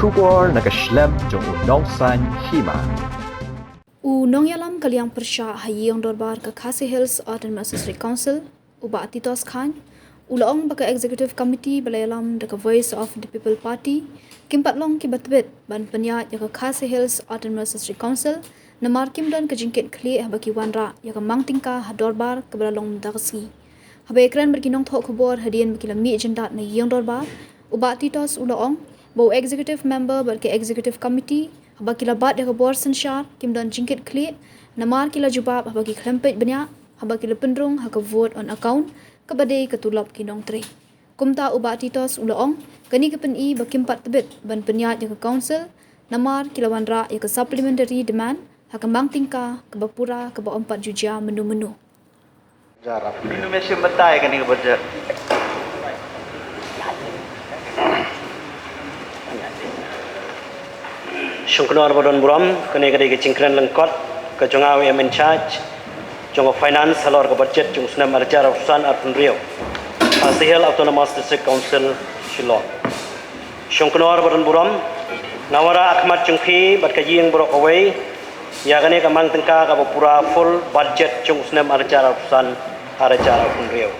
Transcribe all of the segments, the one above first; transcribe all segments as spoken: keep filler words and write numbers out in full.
Khubor na ka shlem jong u Nongsaiñ Hima. U nongïalam ka liang pyrshah ha ïing dorbar ka Khasi Hills Autonomous District Council, u Bah Titos Chyne, u la ong ba ka Executive Committee ba la ïalam da ka Voice of the People Party kim pat long kiba tbit ban pynïaid ïa ka Khasi Hills Autonomous District Council namar kim don ka jingkitkhlieh haba ki wanrah ïa ka mang tyngka ha dorbar kaba la long mynta ka sngi. Haba ïakren bad ki nongthoh khubor hadien ba ki la mih jyndat na ïing dorbar, u Bah Titos u la ong ba u Executive Member bad ka Executive Committee, haba ki la bat ïa ka bor synshar, kim don jingkitkhlieh namar ki la jubab haba ki khlem peit bniah haba ki la pynrung ha ka vote on account kaba dei ka tulop ki nongtrei. Kumta u Bah Titos u la ong, kane ka pyni ba kim pat tbit ban pynïaid ïa ka council namar ki la wanrah ïa ka supplementary demand ha ka mang tyngka kaba pura kaba ym pat ju jia mynno mynno. Jar ap. Inu me shim batai kane ka budget. Shong Knorr ba don burom, kane ka dei ka jingkren lyngkot ka jong nga u M in charge jong ka finance halor ka budget jong u snem ar hajar arphew san arphew hynriew. Khasi Hills Autonomous District Council, Shillong. Shong Knorr ba don burom, nga wanrah ha khmat jong phi bad ka ïing baroh kawei ïa kane ka mang tyngka kaba pura full budget jong u snem ar hajar arphew san ar hajar arphew hynriew.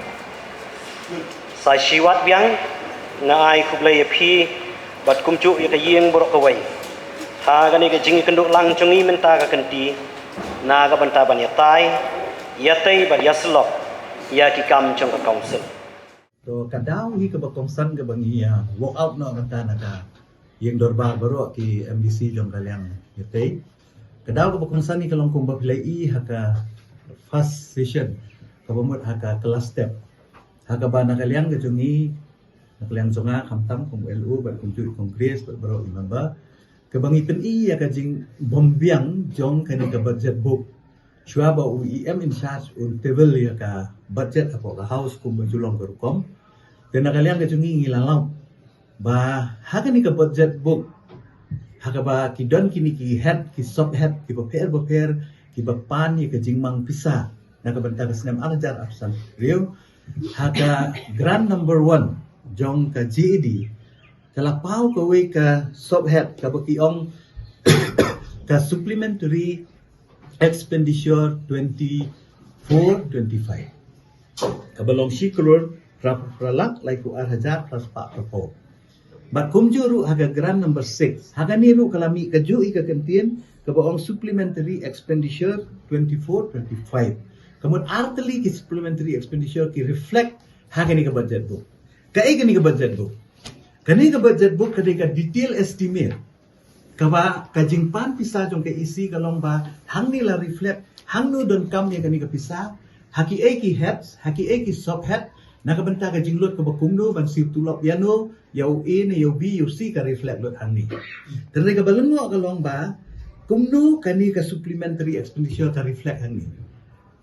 Sa shisien biang nga ai khublei ïa phi bad kumjuh ïa ka ïing baroh kawei ha kane ka jingïakynduh lang jong ngi mynta ka kynti na ka bynta ban ïatai, ïatei bad ïasyllok ïa ki kam jong ka council. To ka daw hi kaba kongsan kaba ngi ïa walk out noh mynta na ka ïing dorbar baroh ki M D C jong ka liang ïatei. Ka daw kaba kongsan hi ka long kumba phi la i ha ka first session kaba mut ha ka class step. Ha kaba na ka liang ka jong ngi, na ka liang jong nga khamtam kum L O bad kumjuh Congress bad baroh i member, kaba ngi pyni ïa ka jingbymbiang jong kane ka budget book. Shuwa ba u E M in charge un table ïa ka budget hapoh ka House kumba ju long ka rukom. Te na ka liang ka jong ngi ngi la lap ba ha kane ka budget book ha kaba ki don kine ki head, ki sub head, kiba pher ba pher, kiba pan ïa ka jingmang pisa na ka bynta ka snem ar hajar arphew san arphew hynriew. Ha ka grant number one jong ka G A D ka la paw kawei ka sub head kaba ki ong ka supplementary expenditure twenty-four twenty-five. Kaba long shi klur phra phra lak laiphew ar hajar phra spah phra phew. Bad kumjuh ruh ha ka grant number six. Ha kane ruh ka la mih kajuh ïa ka kyntien kaba ong supplementary expenditure twenty-four twenty-five. Ka mut ar tylli ki supplementary expenditure ki reflect ha kane ka budget book. Kaei kane ka budget book? Kane ka budget book ka dei ka detail estimate kaba ka jingpan pisa jong ka E C ka long ba hangne la reflect hangno donkam ïa kane ka pisa, ha kiei ki heads, ha kiei ki sub head, na ka bynta ka jinglut kaba kumno ban siew tulop ïano, ïa u A ne ïa u B, ïa u C ka reflect lut hangne. Te kaba lyngngoh ka long ba kumno kane ka supplementary expenditure ka reflect hangne.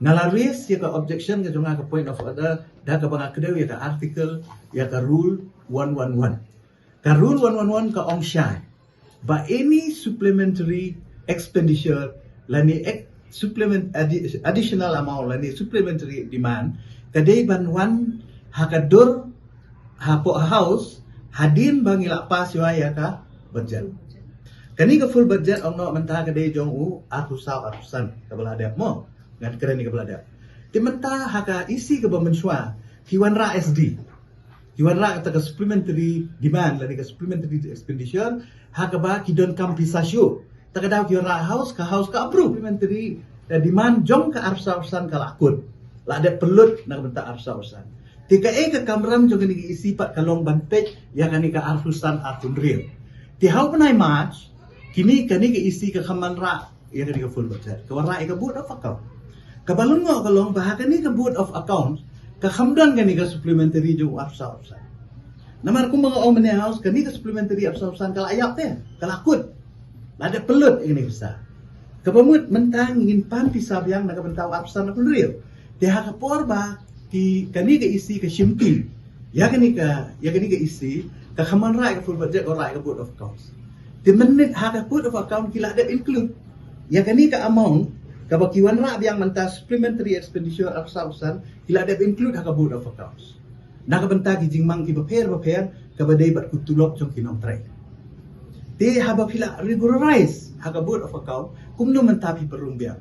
Nga la raise ïa ka objection ka jong nga, ka point of order, da kaba nga kdew ïa ka article, ïa ka rule one one one. Ka rule one one one ka ong shai ba any supplementary expenditure lane ex-, supplement addi-, additional amount lane supplementary demand ka dei ban wan ha ka dur hapoh House hadien ba ngi la pass ïa ka budget. Kane ka full budget ong noh mynta ka dei jong u arphew saw arphew san kaba la dep mo. Ngan kren ïa kaba la dep. Te mynta ha ka E C kaba mynshuwa ki wanrah S D. Ki wanrah kata ka supplementary demand lane ka supplementary expenditure ha kaba ki donkam pisa shuh. Ta ka daw ki wanrah House, ka House ka approve. Supplementary, eh, demand jong ka arphew saw arphew san ka la kut. La dep pynlut na ka bynta arphew saw arphew san. Te kaei ka kamram jong kane ka E C pat ka long ban peit ïa kane ka arphew san arphew hynriew. Te ha u bnai March kine, kane ka E C ka kham wanrah ïa kane ka full budget, ka wanrah ïa ka Board of Account. Kaba lyngngoh ka long ba ha kane ka Board of Account ka kham don kane ka supplementary jong u arphew saw arphew san. Namar kumba nga ong mynne House, kane ka supplementary arphew saw arphew san ka la ïap te, ka la kut. La dep pynlut ïa kane ka pisa. Kaba mut mynta ngin pan pisa biang na ka bynta u arphew san arphew hynriew. Te ha ka por ba ki, kane ka E C ka shimti ïa kane ka, ïa kane ka E C, ka kham wanrah ïa ka full budget, ka wanrah ïa ka Board of Accounts. Te mynne ha ka Board of Account ki la dep include ïa kane ka amount kaba ki wanrah biang mynta supplementary expenditure arphew saw arphew san, ki la dep include ha ka Board of Accounts. Na ka bynta ki jingmang kiba pher ba pher kaba dei bad ka tulop jong ki nongtrei. Te haba phi la regularize ha ka Board of Account, kumno mynta phi pynrung biang?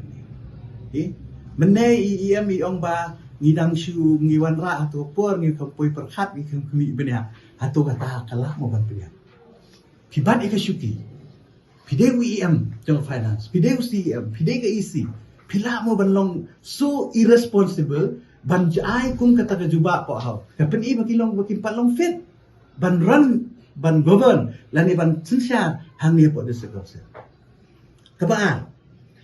Te mynne i EM i ong ba ngi dang shu, ngi wanrah ha tu por, ngi kham poi pyrkhat, ngi kham khmih bniah. Ha tu kata ka lah mo ban pynïap? Phi bat ïa ka shuki. Phi dei u EM jong Finance, phi dei u CEM, phi dei ka EC. Phi lah mo ban long so irresponsible ban jai kum kata ka jubab power house? Ka pyni ba ki long, ba kim pat long fit ban run, ban govern lane ban synshar hangne hapoh District Council. Kaba ar,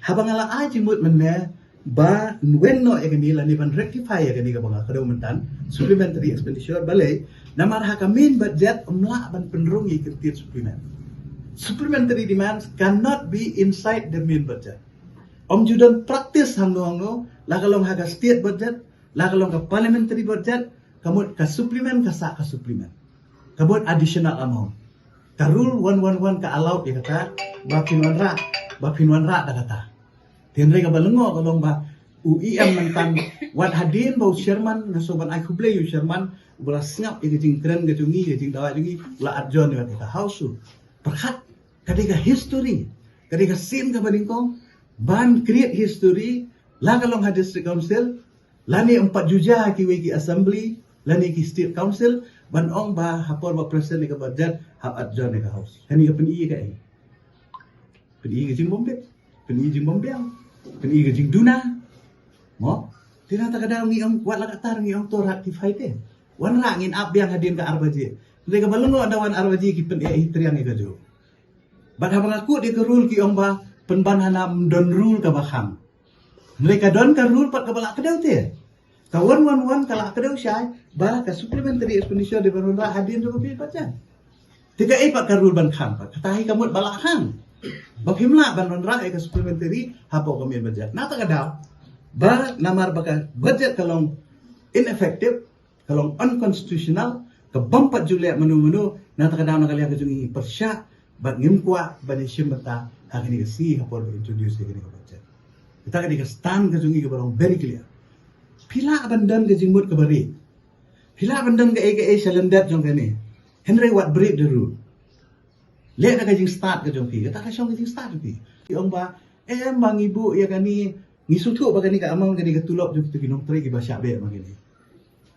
haba nga la ai jingmut mynne ba wen noh ïa kane lane ban rectify ïa kane kaba nga kdew mynta, supplementary expenditure, balei? Namar ha ka main budget ym lah ban pynrung ïa ki ktien supplement. Supplementary demands cannot be inside the main budget. Ym ju don practice hangno hangno, la ka long ha ka state budget, la ka long ka parliamentary budget, ka mut ka supplement ka sah ka supplement. Ka mut additional amount. Ka rule one one one ka allowed ïa kata, ba phin wanrah, ba phin wanrah da kata. Te hynrei kaba lyngngoh ka long ba u EM mynta, wat hadien ba u chairman, nga sngewbha ban ai khublei ïa u chairman, uba la sngap ïa ka jingkren ka jong ngi, ïa ka jingdawa jong ngi, u la adjourn ïa kata ka house. Pyrkhat, ka dei ka history, ka dei ka sien kaba nyngkong ban create history, la ka long ha District Council, lane ym pat ju jia ha kiwei ki assembly lane ki state council, ban ong ba ha por ba present ïa ka budget, hap adjourn ïa ka house. Kane ka pyni ïa kaei? Pyni ïa ka jingbym bit, pyni ïa ka jingbym biang, pyni ïa ka jingduna. Mo? Te na kata ka daw ngi ong, wat la katta ngi ong to rectify te. Wanrah, ngin ap biang hadien ka ar baje. Hynrei kaba lyngngoh, da wan ar baje ki pyneh hi triang ïa ka jong. Bad haba nga kut ïa ka rule ki ong ba pynban hana ym don rule kaba khang. Hynrei ka don ka rule pat kaba la kdew te. Ka one one one ka la kdew shai ba ka supplementary expenditure dei ban wanrah hadien jong ka main budget. Te kaei pat ka rule ban khang pat? Kata hi ka mut ba la khang ba phim lah ban wanrah ïa ka supplementary hapoh ka main budget. Na kata ka daw, ba namar ba ka budget ka long ineffective, ka long unconstitutional, ka bym pat ju leh mano mano, na kata ka daw na ka liang ka jong ngi pyrshah bad ngim kwah ban ïashim bynta ha kane ka sngi ha por ba introduce ïa kane ka budget. Kata ka dei ka stand ka jong ngi kaba long very clear. Phi lah ban don ka jingmut kaba rit, phi lah ban don kaei kaei sha lyndet jong kane, hynrei wat break the rule. Leh da ka jingstad ka jong phi, kata ka shong ka jingstad jong phi. Ki ong ba, em, ba ngi buh ïa kane, ngi sngewthuh ba kane ka amount kane ka tulop jong kito ki nongtrei kiba shah beh ma kine.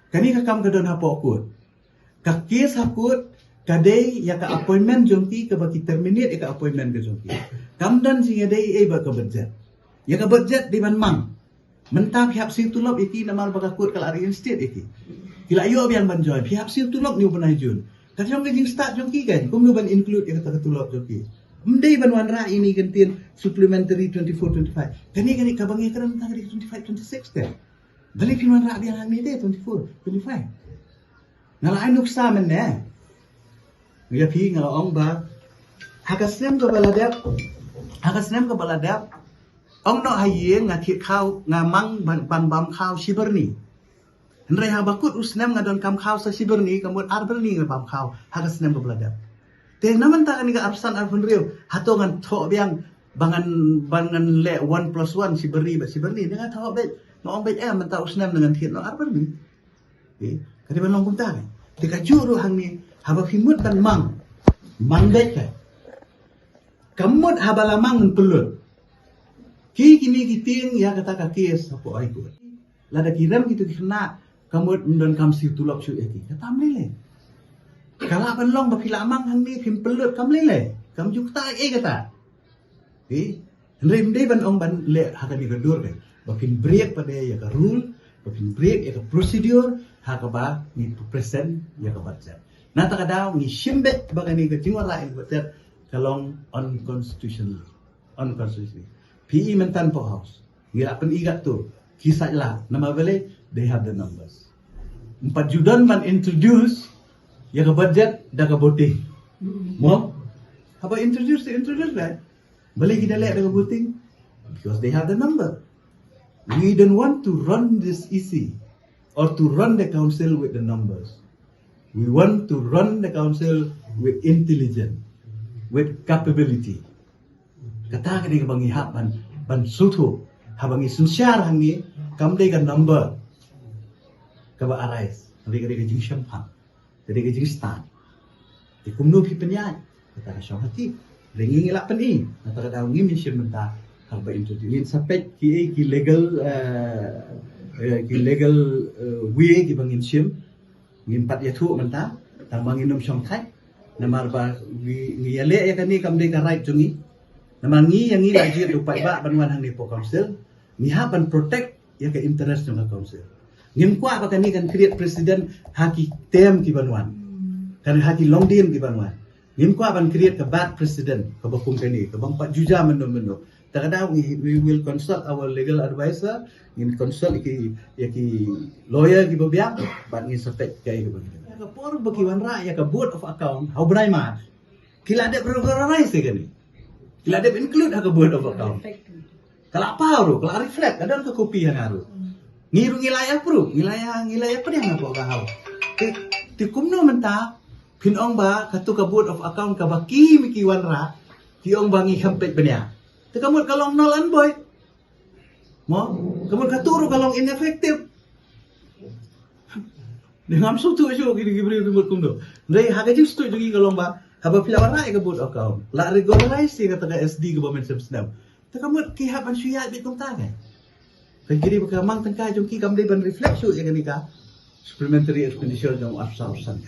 Kane ka kam ka don hapoh court. Ka case ha court ka dei ïa ka appointment jong ki, kaba ki terminate ïa ka appointment ka jong ki. Kam don jingïadei ei bad ka budget. Ïa ka budget dei ban mang. Mynta phi hap siew tulop ïa ki namar ba ka court ka la reinstate ïa ki. Ki la ïoh biang ban join. Phi hap siew tulop ni u bnai June. Ka jong ka jingstad jong ki kan, kumno ban include ïa kata ka tulop jong ki? Ym dei ban wanrah ïa kine ki ktien supplementary twenty-four twenty-five. Kane kane kaba ngi kren tang ka dei twenty-five twenty-six te. Balei phin wanrah biang hangne te twenty-four twenty-five? Nga la ai nuksa mynne ïa phi, nga la ong ba ha ka snem kaba la dep, ha ka snem kaba la dep, ong noh ha ïing nga thied khaw, nga mang ban, ban bam khaw shi byrni. Hynrei haba kut u snem nga donkam khaw sa shi byrni, ka mut ar byrni nga bam khaw ha ka snem kaba la dep. Te na mynta kane ka arphew san arphew hynriew, hato ngan thoh biang ba ngan, ba ngan leh one plus one, shi byrni bad shi byrni? Te nga thoh beit, nga ong beit, eh, mynta u snem ngan thied noh ar byrni. Eh, ka dei ban long kumta ne. Te kajuh ruh hangne, haba phi mut ban mang, mang beit ka. Ka mut haba la mang ngan pynlut. Ki kine ki tieng ïa kata ka case hapoh High Court. Lada ki rem kito ki khynnah, ka mut ym donkam siew tulop shuh ïa ki. Kata ym lei lei. Ka lah ban long ba phi la mang hangne phim pynlut, kam lei lei. Kam ju kata ei kata. Eh, hynrei ym dei ban ong ban leh ha kane ka dur ka, ba phin break pat ïa ka rule, ba phin break ïa ka procedure ha kaba ngi present ïa ka budget. Na kata ka daw ngi shim beit ba kane ka jingwanrah ïa ka budget ka long unconstitutional. Unconstitutional. Phi i mynta hapoh House, ngi la pyni katto, ki sait lad, namar balei? They have the numbers. Ym pat ju don ban introduce ïa ka budget da ka voting. Mo? Haba introduce te introduce beit. Balei ki da leh da ka voting? Because they have the number. We don't want to run this E C or to run the council with the numbers. We want to run the council with intelligence, with capability. Kata ka dei kaba ngi hap ban, ban sngewthuh. Haba ngi synshar hangne, kam dei ka number kaba arise, ka dei, ka dei ka jingshemphang, ka dei ka jingstad. Te kumno phi pynïaid? Kata ka shong hati. Ring ngi la pyn i. Kata ka daw ngim shim mynta. Haba introduce ngin sa peit ki ei ki legal eh, eh, ki legal eh, way kiba ngin shim. Ngim pat ïathuh mynta. Tang ba ngin ym shong thait. Namar ba ngi ngi ïaleh ïa kane kam dei ka right jong ngi. Namar ngi ïa ngi la jied u paidbah ban wan hangne hapoh council. Ngi hap ban protect ïa ka interest jong ka council. Ngim kwah ba kane kan create precedent ha ki term ki ban wan. Kan ha ki longdien ki ban wan. Ngim kwah ban create ka bad precedent kaba kum kane kaba ngim pat ju ja mynno mynno. Ta ka daw ngi we will consult our legal advisor, ngin consult ïa ki ïa ki lawyer kiba biang bad ngin sa peit kaei kaba ngin. Ïa ka por ba ki wanrah ïa ka Board of Account ha u bnai March. Ki la dep regularize ïa kane. Ki la dep include ha ka Board of Account. Ka la paw ruh, ka la reflect, ka don ka copy ha nga ruh. Ngi ruh ngi la ïa approve, ngi la ïa ngi la ïa pdiang hapoh ka House. Te te kumno mynta phin ong ba kato ka Board of Account kaba ki me ki wanrah, ki ong ba ngi kham peit bniah. Te ka mut ka long null and void. Mo, ka mut kato ruh ka long ineffective. Ni ngam sngewthuh shuh kine ki briew ki mut kumno. Hynrei ha ka jingsngewthuh jong ngi ka long ba haba phi la wanrah ïa ka Board of Account, la regularize ïa kata ka S D kaba mynshem snem. Te ka mut ki hap ban shu ïaid beit kumta ne. Ka jingkyrpad ba ka mang tyngka jong ki kam dei ban reflect shuh ïa kane ka supplementary expenditure jong u arphew saw percent.